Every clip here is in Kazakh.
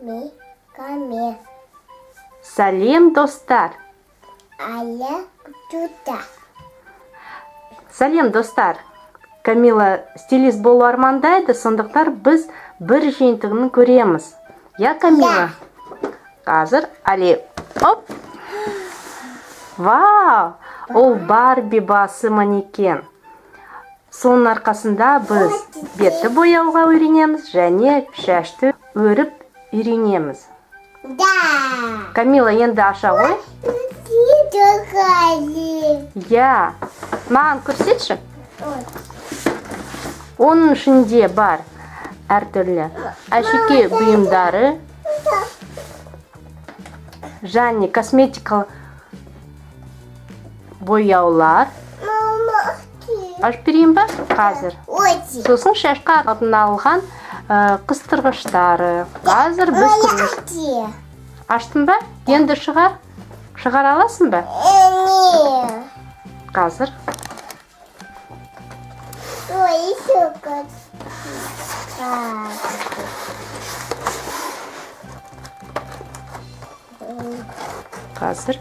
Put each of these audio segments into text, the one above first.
Ми, каме. Сәлем, достар! Аля, туда. Сәлем, достар! Камила стилист болу армандайды, сондықтан біз бір жиынтығын көреміз. Я, Камила? Қазір, Али, оп! Вау! Ол Барби басы манекен. Соның арқасында біз бетті бояуға үйренеміз және шашты өріп үйренеміз. Да. Камила, енді аша ғой. Ты такая. Иә. Маған көрсетші. Вот. Оның ішінде бар әртүрлі әшекей бұйымдары және косметикалық бояулар. Мама, ты. Ашып берейін ба? Қазір. Очень. Сосын шашқа арналған қыстырғыштары. Қазір біз көреміз. Ты. Аштың ба? Енді шығар. Шығара аласың ба? Не. Қазір. Ой, еще как. Так. Қазір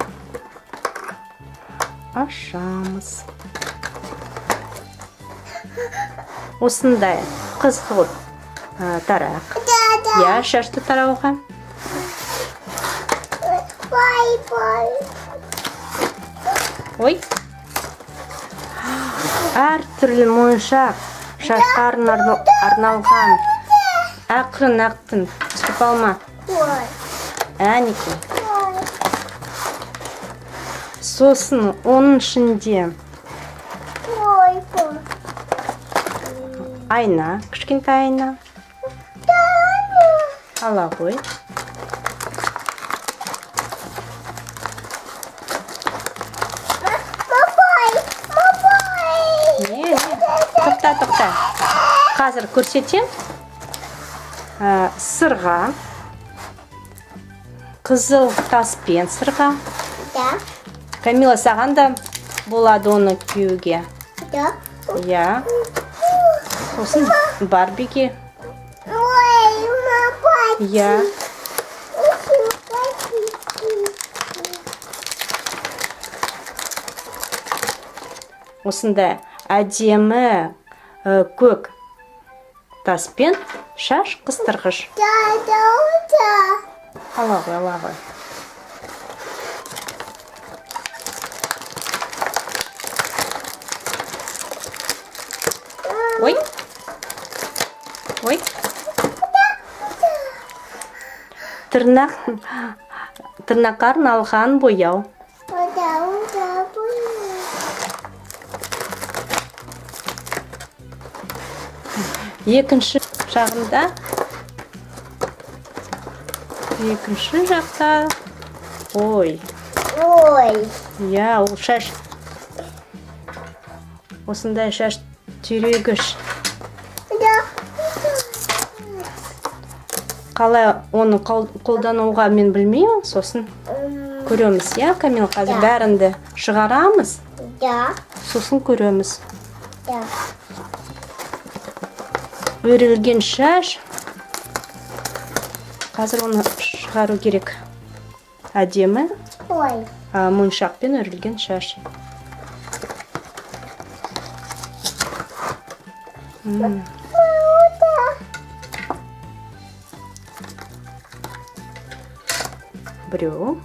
ашамыз. Осындай қызғылт тарақ. Да, да. Иә, шашты тарауға. Бай, бай. Ой. Әртүрлі моншақ шашқа арналған. Ақырын, ақырын, түсіріп алма. Ой. Әнекей. Ой. Сосын оның ішінде Ой, ой. айна, кішкентай айна. Ала ғой. Бабай, бабай. Не, не. Тоқта, тоқта. Қазір көрсетем. Сырға. Қызыл таспен сырға. Да, Камила, саған да болады оны киюге. Да. Иә. Сосын Барбиге. Ой, бабай. Иә. Еще как. Осындай әдемі көк таспен шаш қыстырғыш. Да, да, да. Ала ғой, ала ғой. Ой. Ой. Тырнаққа арналған бояу. Да, да, да. Екінші жағында, екінші жақта, ой. Ой. Иә, ол шаш, осындай шаш түйрегіш. Да. Қалай оны қолдануға мен білмеймін, сосын көреміз, иә, Камила, қазір Да. бәрінді шығарамыз, Да, сосын көреміз. Да. Өрілген шаш, қазір оны шығару керек. Әдемі Ой. Моншақпен өрілген шаш. Біреу,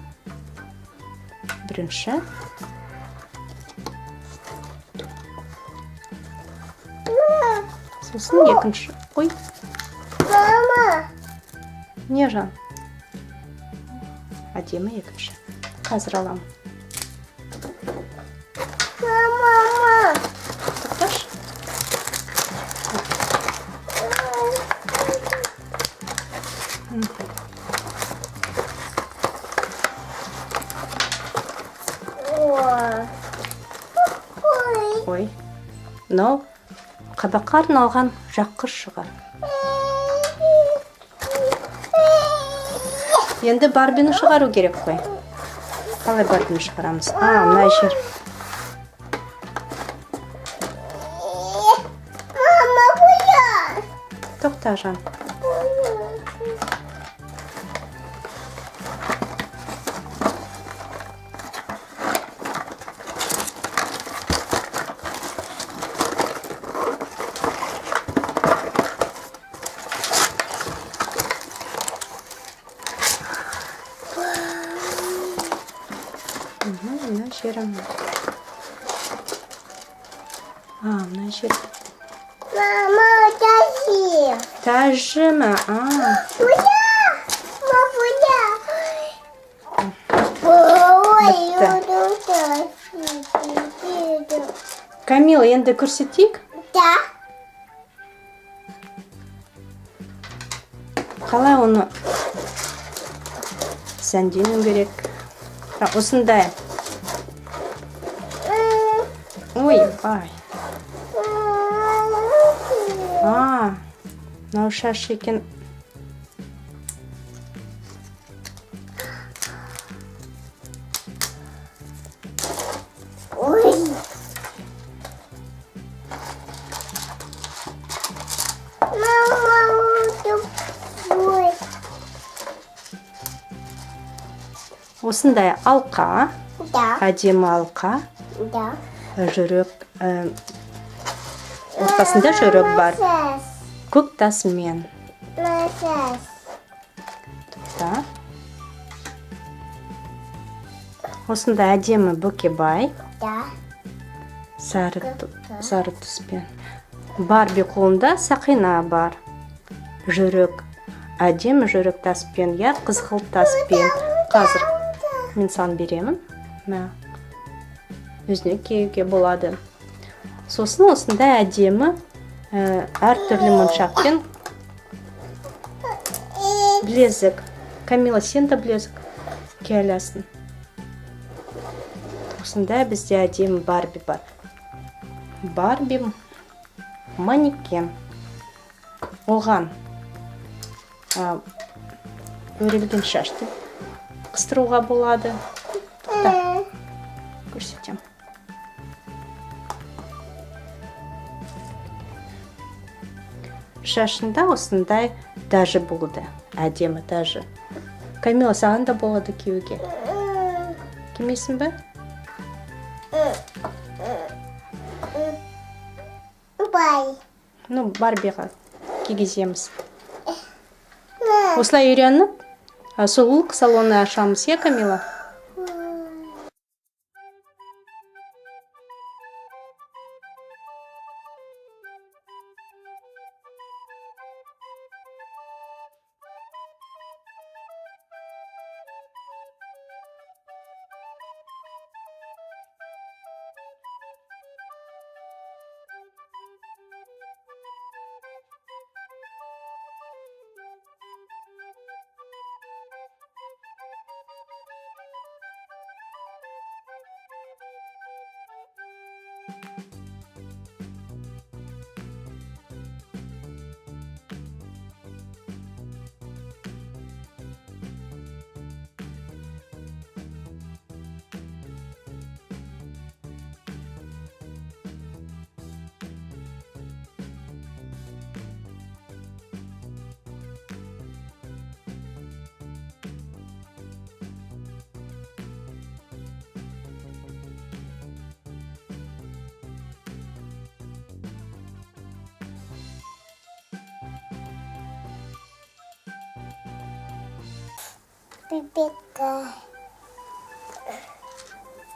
бірінші. Сосын екінші. Ой. Мама. Не, жан? Әдемі екінші. Қазір аламын. Мама. Тоқташы. Ой. Ой. Ой, мынау қабаққа арналған жаққыш шығар. Енді Барбини шығару керек қой. Қалай Барбини шығарамыз? А, мына жер. Мама, куда? Тоқта, жан. Жері? А, мына жер. Мама, тәжі. Тәжі ме? А, Буя! Мама, буя! Ой, Бітті. Камила, енді көрсетейік. Да. Қалай оны сәндену керек? А, осындай. Ойбай. А, мынау шаш екен. Ой. Мама, ой. Осындай алқа, Да, әдемі алқа, да. Жүрек, ортасында жүрек бар. Көк тасымен. Массаж. Тоқта. Осындай әдемі бөкебай, Да. сары, сары түспен. Барби қолында сақина бар. Жүрек, әдемі жүрек таспен, я қызғылт таспен. Қазір мен саған беремін. Мә. Өзіне киюге болады. Сосын осындай әдемі әртүрлі моншақпен білезік. Камила, сен де білезік кие аласың. Осындай бізде әдемі Барби бар. Барби манекен. Оған өрілген шашты қыстыруға болады. Тоқта, көрсетемін. Шашында осындай тәжі болды. Әдемі тәжі. Камила, саған да болады киюге. Кимейсің бе? Бай. Ну, Барбиға кигіземіз. Осылай үйреніп, сұлулық салоны ашамыз, иә, Камила? Пипетка.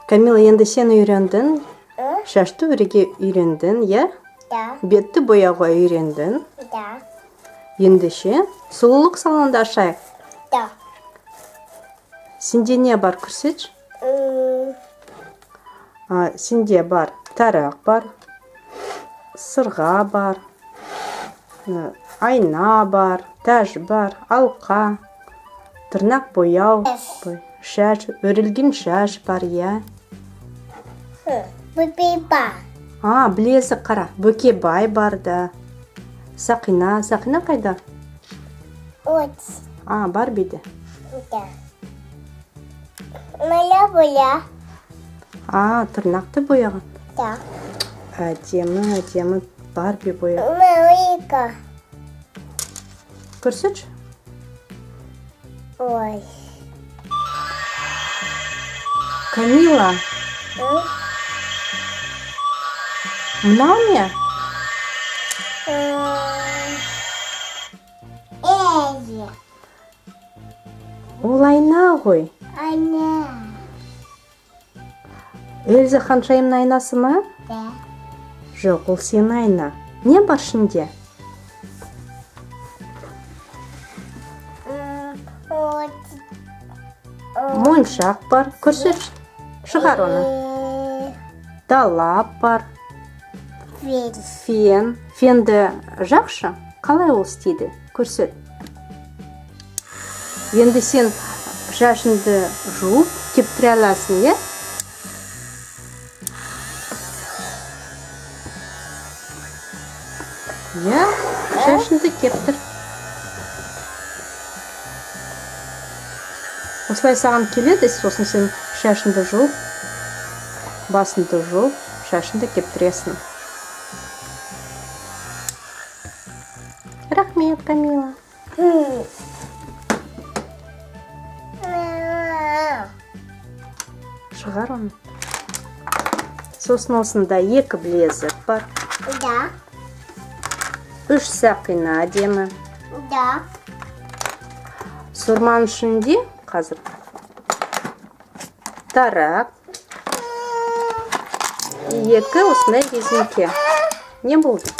Камила, енді сен үйрендің. Шашты өруге үйрендің, иә? Да. Бетті бояуға үйрендің. Да. Ендеше, сұлулық салонында ашайық. Да. Сенде не бар, көрсетші? А, сенде бар тарақ бар, сырға бар, айна бар, тәж бар, алқа, тырнақ бояу, шаш, өрілген шаш бар, иә. Бөпе. А, білезік қара, бөкебай бар да. Сақина, сақина қайда? Вот. А, Барбиде. Да. Моя боя. А, тырнақты бояған. Да. Әдемі, әдемі Барби бояған. Марика. Көрсетші. Ой. Камила, М? Мынау не? Эзи. Ол айна ғой. Айна. Эльза ханшайымның айнасы ма? Да. Жоқ, ол сенің айна. Не бар ішінде? Вот. Моншақ бар. Көрсетші. Шығар оны. Далап бар. Фен. Фен. Фенді жақшы. Қалай ол істейді? Көрсет. Енді сен шашыңды жуып, кептіре аласың, иә? Иә, шашыңды кептір. Осылай саған келеді, сосын сен шашыңды жуып, басыңды жуып, шашыңды кептіресің. Рахмет, Камила. Шығар оны. Сосын осында екі білезік бар. Да. Үш сақина әдемі. Да. Сұрманың ішінде қазір тарақ. Екі осындай резеңке. Не болды?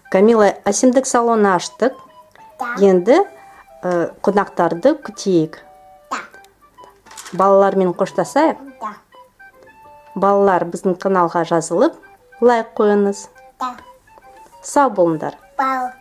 Камила, әсемдік салоны аштық. Да. Енді қонақтарды күтейік. Да. Балалармен қоштасайық. Да. Балалар, біздің каналға жазылып, лайк қойыңыз. Да. Сау болыңдар. Бау.